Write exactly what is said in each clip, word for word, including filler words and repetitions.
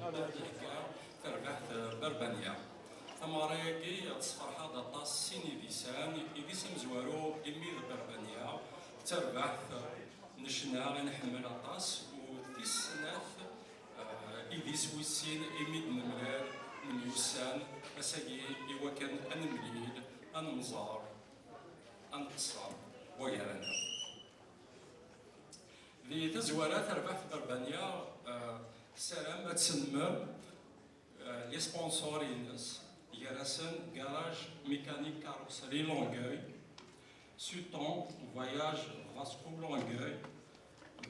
Terbaḥt Berbanya. Tameɣra-agi tesferḥ-aɣ-d aṭas sin idisan, idis amezwaru imi d Berbanya, d tarbaḥt n ccna i nḥemmel aṭas, u tis snat, eh, idis wis sin imi d-nemlal, nemyussan, ass-agi i wakken ad nemlil, ad nemẓer, ad nqeṣṣer wagar-aneɣ. Di tazwara, tarbaḥt Berbanya, eh, tessaram ad tsemmer, eh, les sponsors-ines, gar-asen Garage Mécanique Carrosserie Longueuil, Sutton Voyage Vasco Longueuil,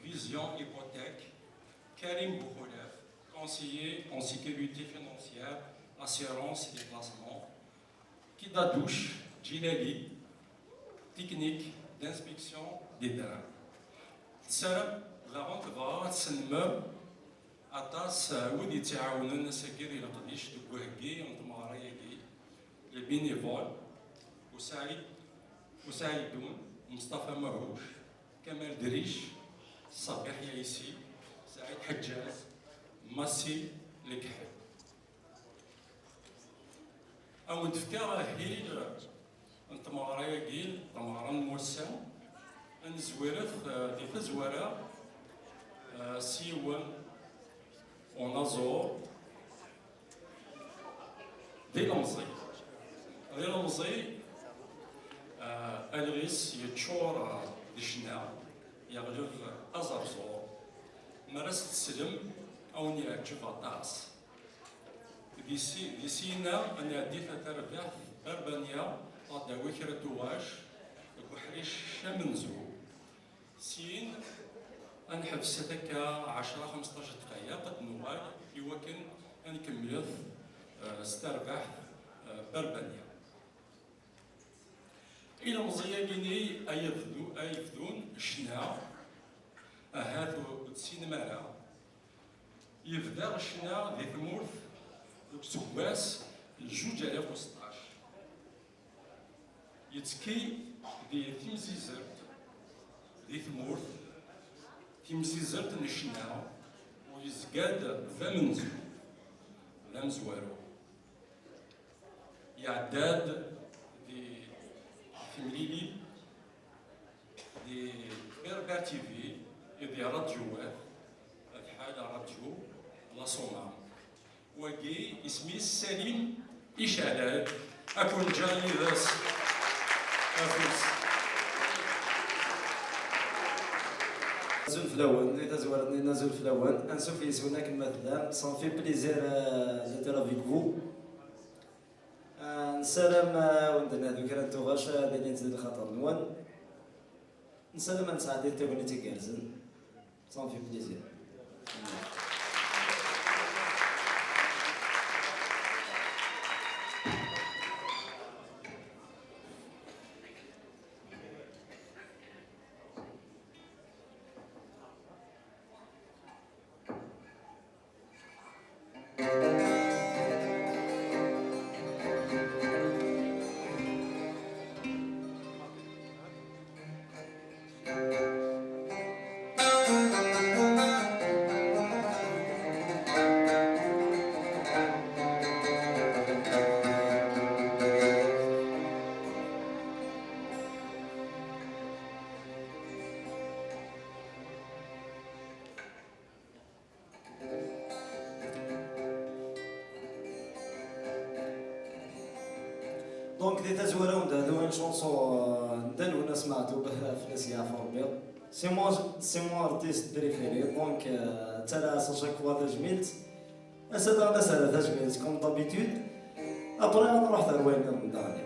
Vision Hypothèque, Karim Bouhoulef, conseiller en sécurité financière, assurance et placement, Kidadouche Djilali, technique d'inspection des terrains. Tessaram daɣen, tebɣa ad tsemmer aṭas, eh, wid yettɛawnen ass-agi di leqdic deg uheggi n tmeɣra-agi, les bénévoles, Usaɛid, Usaɛidun, Mustafa Mahuc, Kamal Dric, Sabiḥ Yaisi, Saɛid Ḥeǧǧaz, Massi Lekḥel. Ad wen-d-fkeɣ ahil n tmeɣra-agi, tameɣra n wass-a, ad nezwiret, eh, di tazwara, eh, s yiwen unaẓur d ilemẓi. D ilemẓi, eh, alɣis yeččur, eh, d ccna, yeɣleb aẓerẓur. Mi ara s-teslem, ad wen-yeɛǧeb aṭas. Di si-, di syin-a, ad nɛeddi ɣer terbaɛt Berbanya, ad d-tawi kra n tuɣac deg uḥric amenzu. Syin, ad nḥebset akka ɛecra xemseṭṭac dqayeq, ad d-nuɣal i wakken ad nkemmlet, eh, s terbaɛt, eh, Berbanya. Ilemẓi-agi-nni ay abdu-, ay bdun ccna, ahat ur, ur tessinem ara, yebda ccna di tmurt deg useggas n zuǧ alaf u seṭṭac. Yettekki di timzizert, di tmurt, timzizert n ccna, u yezga-d d amenzu, d amezwaru. Iɛedda-d di timlilin, di Berbère T V, di ṛṛadyuwat, bḥal ṛṛadyu Laṣuna. Wagi isem-is Salim Iceɛlal. Ad ken-ǧǧeɣ yid-s afus. Azul fell-awen, di tazwara-nni azul fell-awen. Ansuf yes-wen akken ma tellam. Ça me fait plaisir, euh, d'être avec vous. Ah, nessaram, ah, ad wen-d-nehdu kra n tuɣac, ah, ad ilint di lxaṭer-nwen. Nessaram ad nesɛeddi tagnit igerrzen. Ça me fait plaisir. Donc, di tazwara n dehdu, une chanson, euh, n Dda Lwennas Meɛtub, fell-as yeɛfu Rebbi. C'est mon, c'est mon artiste préféré, donc, euh, ttarraɣ-as à chaque fois tajmilt. Ass-a daɣen ad as-rreɣ tajmilt, comme d'habitude. Après, ad nruḥ ɣer wayen nniḍen daɣen.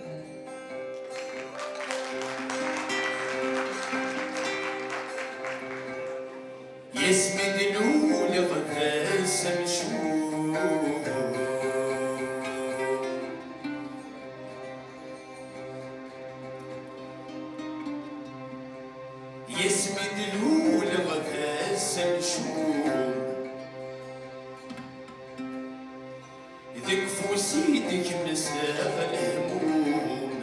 Yasmi d-luleɣ d ass amcum. Yasmi d-luleɣ d ass amcum. Deg ufus i d-kemseɣ lehmum,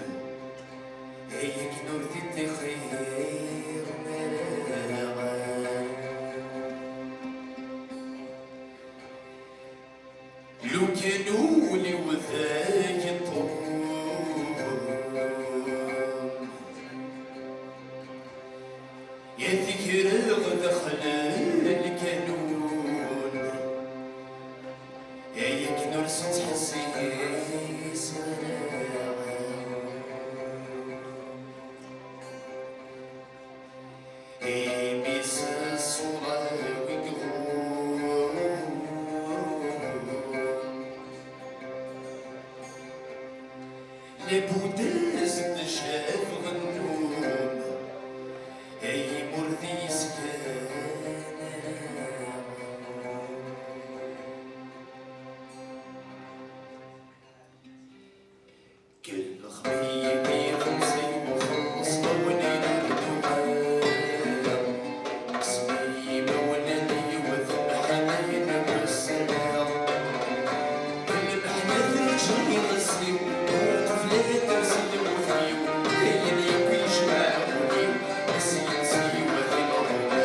ay akken ur d-iṭixir ara. Lukan ul-iw deg ṭṭum, ya tegreɣ daxel lkanun, ay akken ur s-ttḥessis ara. Imi s ṣṣura-w i iɣum, labud ad s-d-cafeɣ nnum, ay imur d yiskan. Kellxem-iyi di temẓi-w, xelleṣ lawan-inu d tuɣal. Kkes-iyi imawlan-iw, temḥen-iyi-d usrem. Lmeḥna teǧǧa iɣes-iw, uqbel ad d-ters lmut-iw. Ayen yakk yejmeɛ ul-iw, s yiles-iw ad t-in-ḍummeɣ.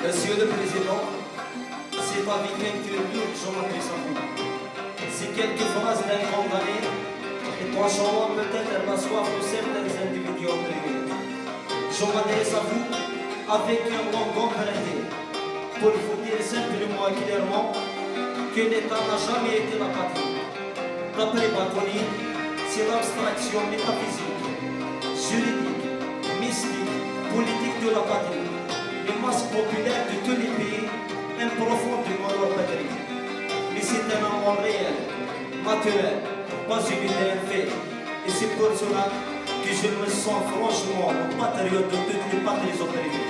Monsieur le Président, c'est avec un cœur lourd que je m'adresse à vous. Ces quelques phrases d'un condamné et trancheront peut-être la soif de certains individus opprimés. Je m'adresse à vous avec un long emprunté pour vous dire simplement et clairement que l'État n'a jamais été la patrie. D'après Bakounine, c'est l'abstraction métaphysique, juridique, mystique, politique de la patrie, les masses populaires de tous les pays, un profond demeureur patrie. Mais c'est un amour réel, naturel, pas une idée, un fait. Et c'est pour cela que je me sens franchement le patriote de toutes les patries opprimées.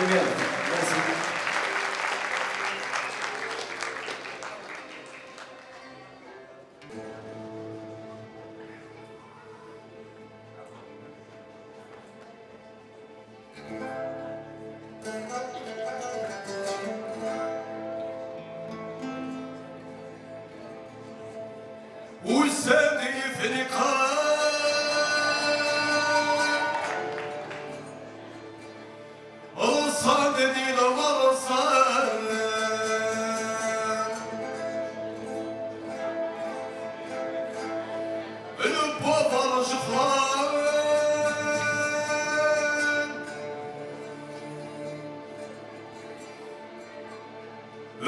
Merci. Ḍsan di lmerṣan, lewwaṭer jexran,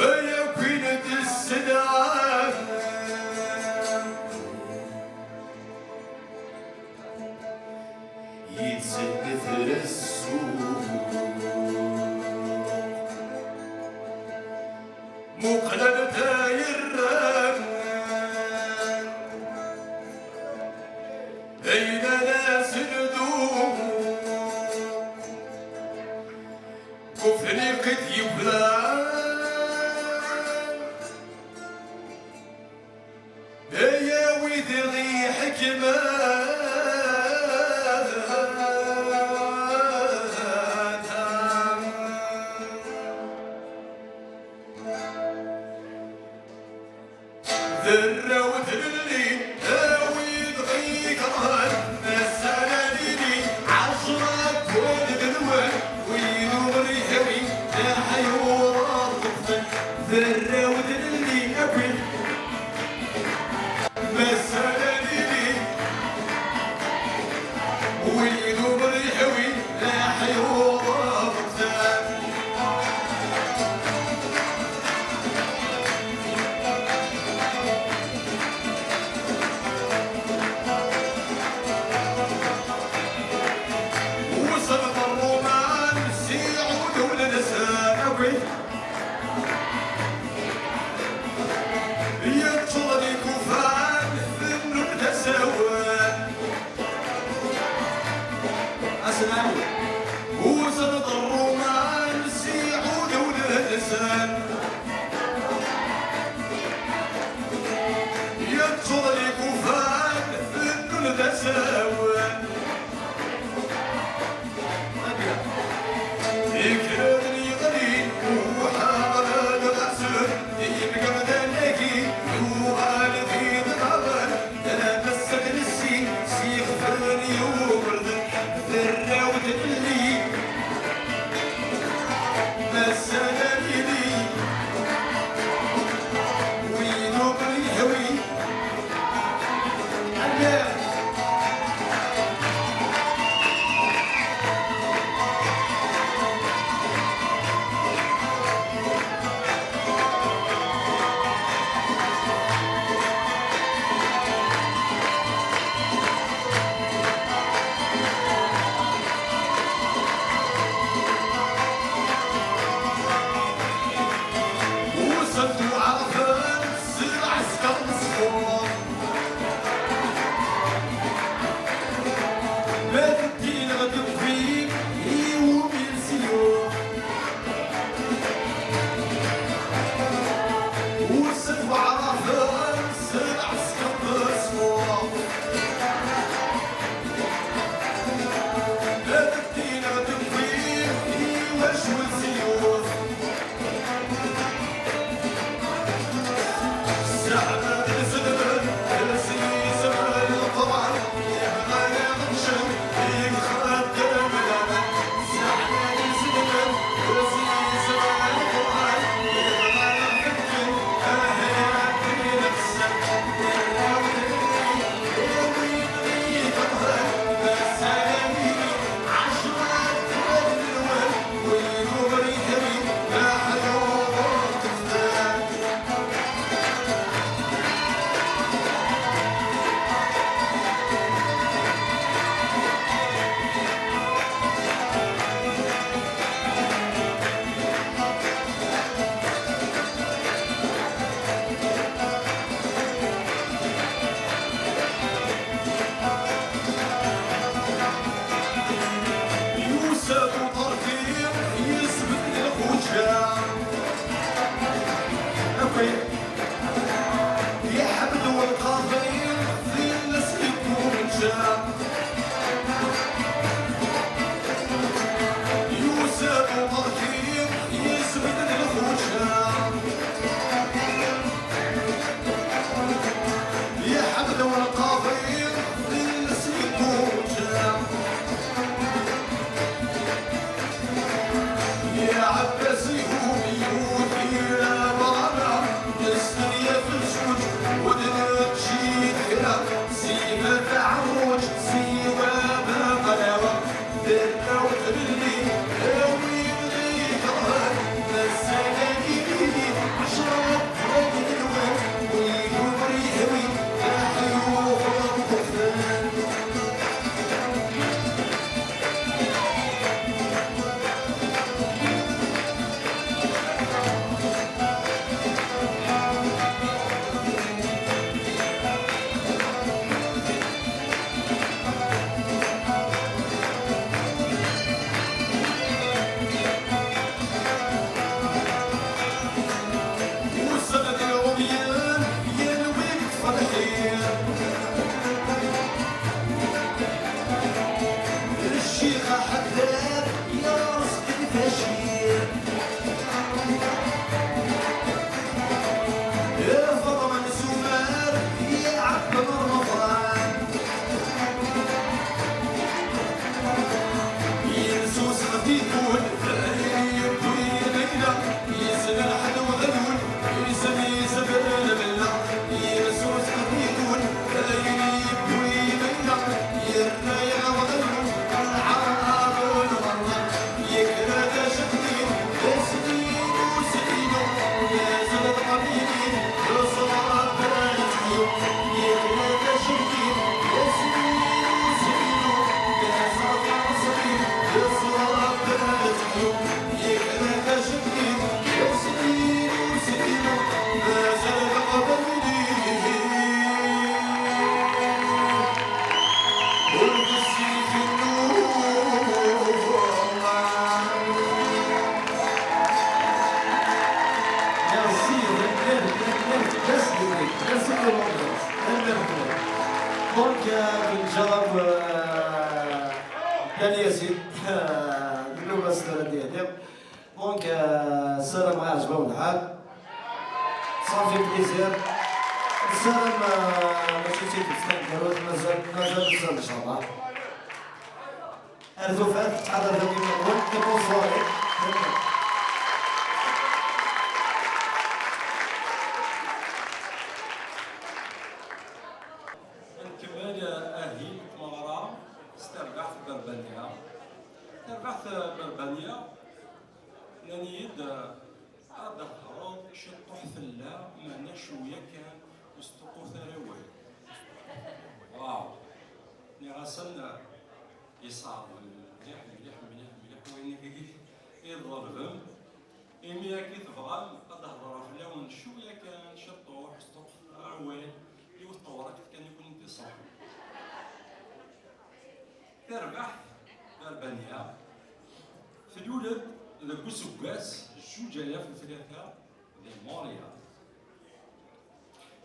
ay akk win d-sselɛan. Yettengefres ssuq, muqel anta yerran, ayla n asenduq, ufniq i d-yewlan. Ay a wid i ɣ-iḥekmen, d arraw n tlelli, a wid ɣ-ikerhen, ass-a la nili, ɛecra wwal d lwal, wid ur ihawi, leḥyuḍ ad ṭṭfen, d arraw n tlelli akk. Masala dili, wid ur iḥwi, leḥyuḍ ɣeftan. Wṣel ṭerruman, siɛud ul-nsen akk. Yeṭṭeḍ likufan, tennun d asawen. Aslaw. Usen-d Ṛṛuman s iɛudiwen-nsen. Yeṭṭeḍ likufan, tennun d asawen. Ikraden yeɣlin, uḥaḍren ɣasen, imgerdan-agi yuɣal d idɣaɣen, d amessad n ssin, s yixefren yugurden, tarrawt n lli, masala n yili, wid ur yehwi. Amen. Merci, merci, merci, merci, merci, merci. Donc, euh, Benjamin, euh, Dani Yassine, euh, de nouveau, c'est la dernière. Donc, euh, ça m'a vraiment. Ça fait plaisir. Ça m'a, ماشي شي كيف كان ديرو، مازال، مازال، مازال إن شاء الله. Ar tufat, ttḥadar dagi meɣwel, bonsoir. Nkemmel ahil n tmeɣra s terbaɛt n Berbanya. Terbaɛt n Berbanya, nnan-iyi-d, ad d-thedreḍ ciṭṭuḥ fell-a, meɛna cwiya kan, ur sṭuqqut ara awal. Waw! Nniɣ-asen, yeṣɛeb mliḥ, mliḥ, mliḥ, mliḥ wayen i, i tḍelbem. Imi akka i tebɣam ad d-hedreɣ fell-awen cwiya kan, ciṭṭuḥ, sṭuqqet awal, yiwet tewriqt kan i ken-id-iṣuḥen. Tarbaɛt Berbanya tlul-d deg useggas zuǧ alaf u tlata di Montréal.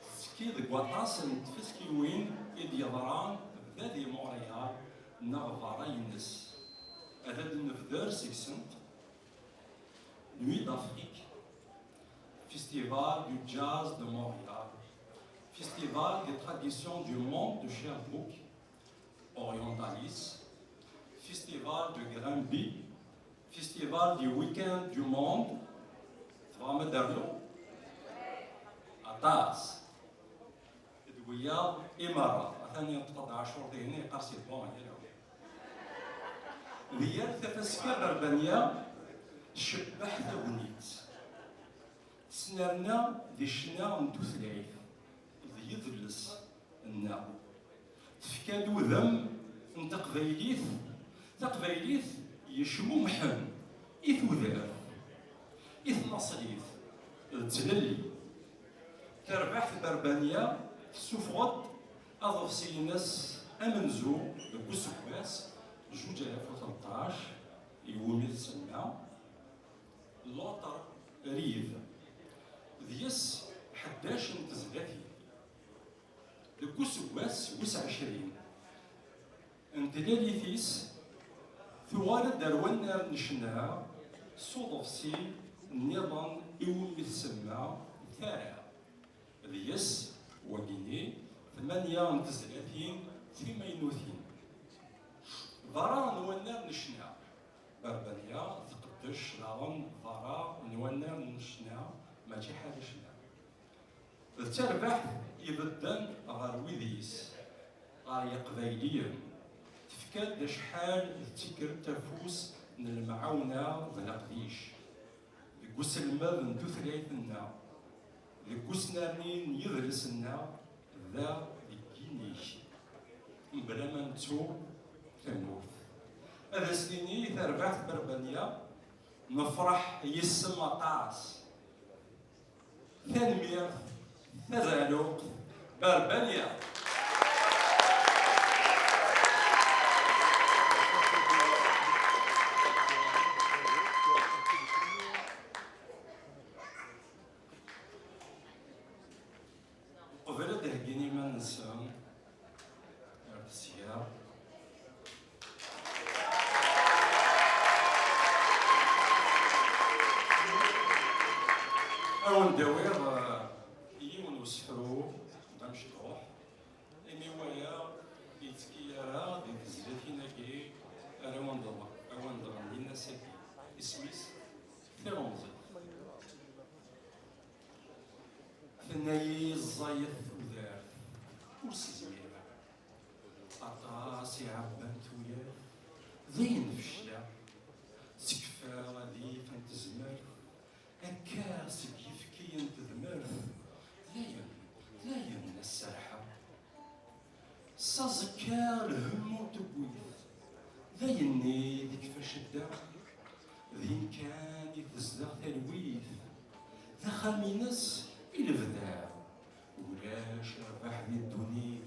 Tettekki deg waṭas n tfaskiwin i d-yeḍran da di Montréal neɣ berra-ines. Ad d-nebder seg-sent: Nuit d'Afrique, Festival du Jazz de Montréal, Festival des Traditions du Monde de Sherbrooke, Orientalis, Festival de Granby, Festival du Week-end du Monde. Tebɣam ad d-rnu? Aṭas. D wiyaḍ i merra. Atan yenṭeq-d Ɛacur dihin, yeqqar c'est bon, yal awal. Di yal tafaska Berbanya tcebbeḥ tagnit. Tesnerna di ccna n tutlayt d yidles-nneɣ. Tefka-d udem n teqbaylit, taqbaylit yecmumḥen i tudert, i tnaṣlit d tlelli. Tarbaɛt Berbanya tessufeɣ-d aḍebsi-ines amenzu deg useggas zuǧ alaf u tleṭṭac, iwumi tsemma L'autre rive. Deg-s ḥdac n tezlatin. Deg useggas wis ɛecrin n tlalit-is, tuɣal-d ar wannar n ccna s uḍebsi nniḍen iwumi tsemma Tara. Deg-s, wagini, tmanya n tezlatin timaynutin. Berra n wannar n ccna, Berbanya tqeddec daɣen berra n wannar n ccna, mačči ḥala ccna. D tarbaɛt ibedden ɣer wid-is, ɣer Yiqbayliyen. Tefka-d acḥal d tikkelt afus n lemɛawna d leqdic deg uselmed n tutlayt-nneɣ, deg usnerni n yidles-nneɣ, da deg yinig, mebla ma nettu tamurt. Ad as-tini i terbaɛt Berbanya, nefreḥ yes-m aṭas. Tanemmirt, tazaluqt, Berbanya. Qbel ad d-heggin iman-nsen, ar tesya. Ad wen-d-awiɣ, eh, yiwen usefru d amecṭuḥ, imi waya yettekki ara di tezlatin-agi ara wen-d-, ara wen-d-ɣennin ass-agi. Isem-is Tiɣemẓit. Tenna-yi ẓẓayet tudert, ur s-zmireɣ. Aṭas i ɛebban tuyat, dayen fecleɣ. Tekfa adif n tezmert, akka seg yifki n tedmert, dayen, dayen ad serḥeɣ. S aẓekka lhemm ur tewwit, d ayenni deg Ccedda, din kan i tezdeɣ talwit, d axxam-ines i lebda. Ulac rrbeḥ di ddunit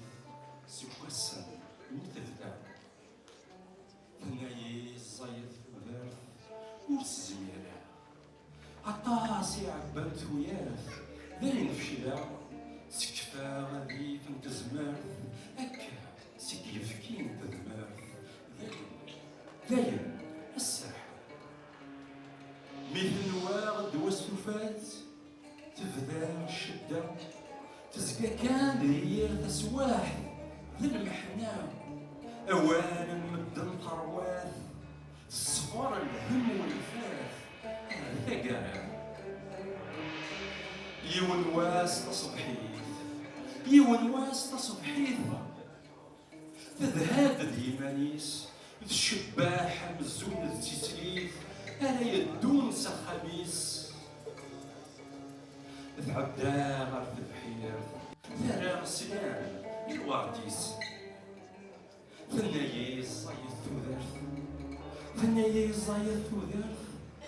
seg wassen mi tebda. Tenna-yi ẓẓayet tudert, ur s-zmireɣ. Aṭas i ɛebban tuyat, dayen fecleɣ, tekfa adif n tezmert, akka seg yefki n tedmert, dayen, dayen, a sserḥeɣ. Mi tenwa ddwa s tufat, tebda ccedda, tezga kan di yir taswaḥt, d lmeḥna, awal n medden terwat, teṣber lhemm u lfat ar taggara. Yiwen wass taṣebḥit, yiwen wass taṣebḥit, tedha-d d yiman-is, tcebbeḥ amzun d tislit ara yeddun s axxam-is. Tɛedda ɣer tebḥirt, terra slam i lwerd-is. Tenna-yi ẓẓayet tudert, tenna-yi ẓẓayet tudert,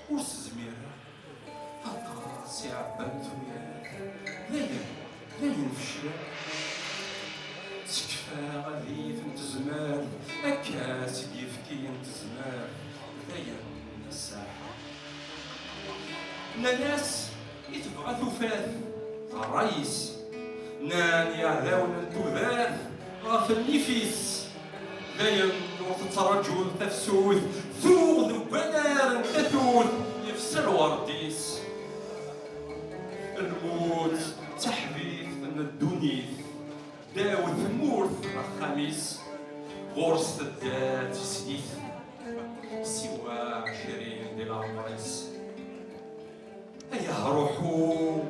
ur s-zmireɣ. Aṭas i ɛebban tuyat, dayen, dayen fecleɣ. Tekfa adif n tezmert, akka seg yefki n tezmert, dayen a sserḥeɣ. Nnan-as i tebɣa tufat, d ṛṛay-is. Nnan yiɛdawen n tudert ɣef nnif-is. Dayen ur tettraǧu tafsut, tuɣ deg wannar n tatut yefsa lwerd-is. Lmut d taḥbibt n ddunit, ddaw tmurt n axxam-is, ɣur-s tedda tislit, siwa ɛecrin di leɛmer-is. Ayah ruḥu,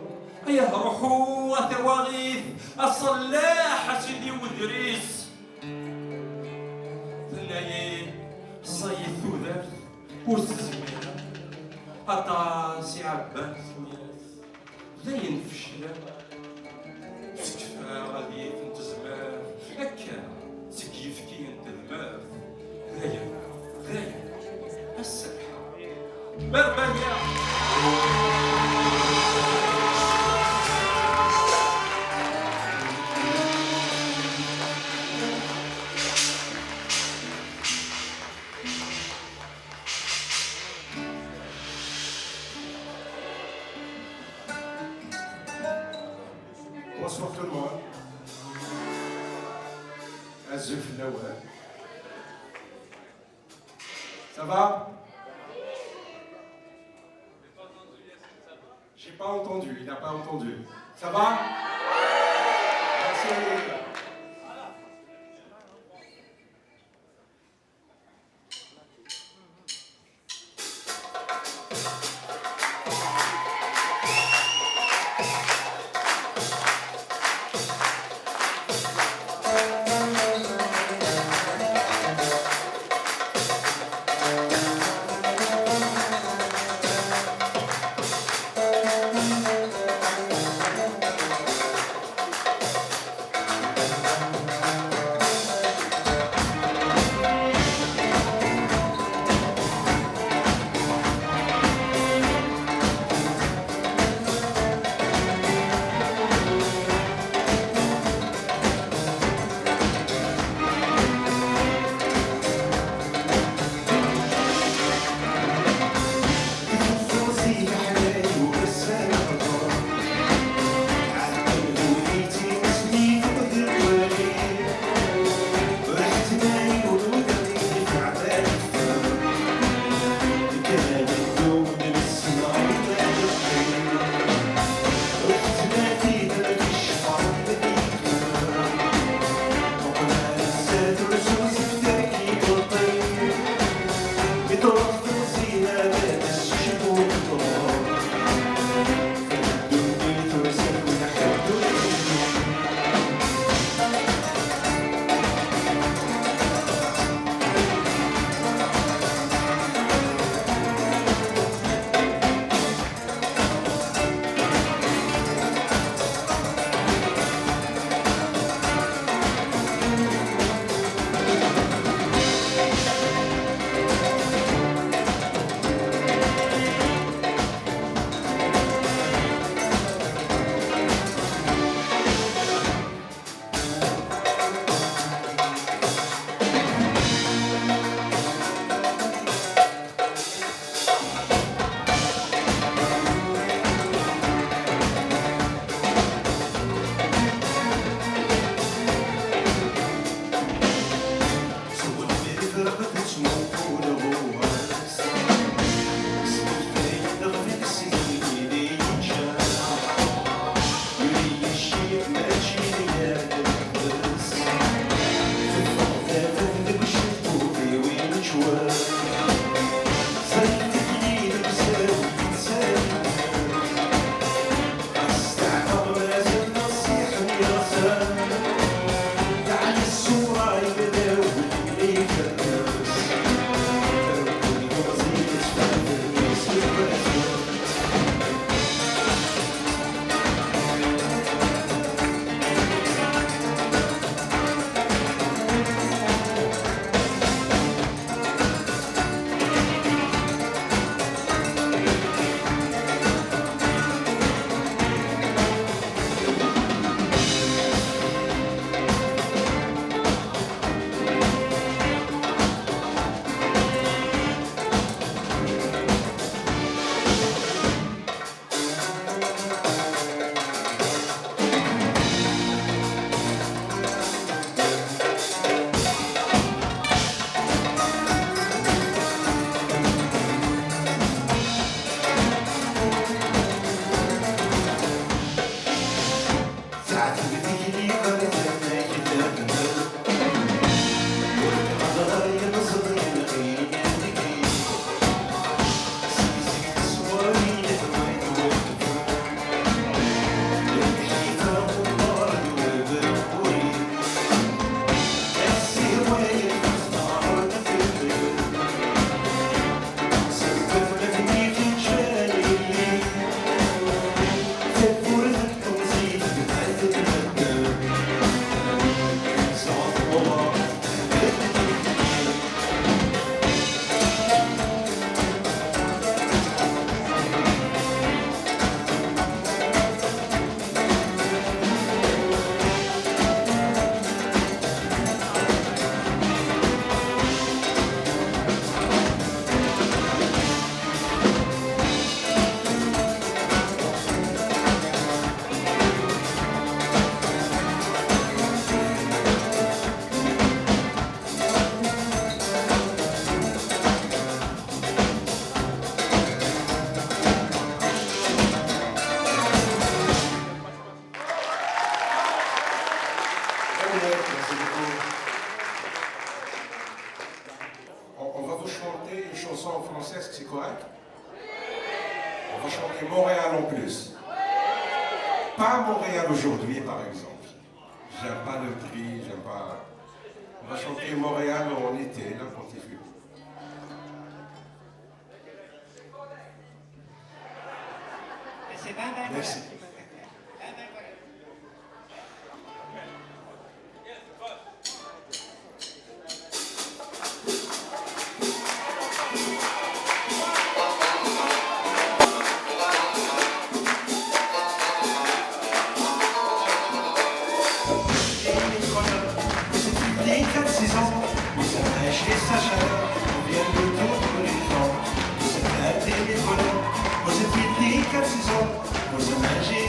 ayah ruḥu, a tawaɣit, a ṣṣellaḥ, a sidi wedris. Tenna-yi ẓẓayet tudert, ur tezmir. Aṭas i ɛebban tuyat, dayen feclen. Tekfa adif n tezmert, akka seg yefki n tedmert. Dayen, dayen, a sserḥeɣ. Berbanya. Bonsoir tout le monde. Azul fell-awen. Ça va? J'ai pas entendu, il n'a pas entendu. Ça va? Merci. Très bien, merci beaucoup. On, on va vous chanter une chanson en français, c'est correct? On va chanter Montréal en plus. Pas Montréal aujourd'hui, par exemple. J'aime pas le prix, j'aime pas. On va chanter Montréal en été, là, quand il fait beau. Merci. Vous êtes public à six ans, vous êtes lâché sa chaleur, on vient de tout pour les gens. Vous êtes un téléphone, vous êtes public à six ans, vous êtes lâché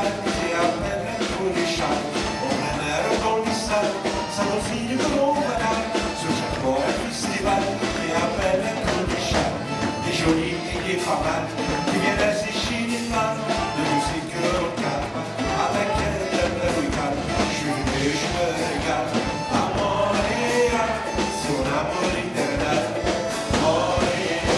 Qui appelle un coup de chat, on a l'air dans les salles, ça nous file de gros bananes, ce chapeau un festival, qui appelle un coup de chat. Des jolis et des pas mal, qui viennent ainsi chez les femmes, de musique locale, avec elle, le local. Je suis venu, je me régale, à Montréal, c'est mon amour éternel, Montréal.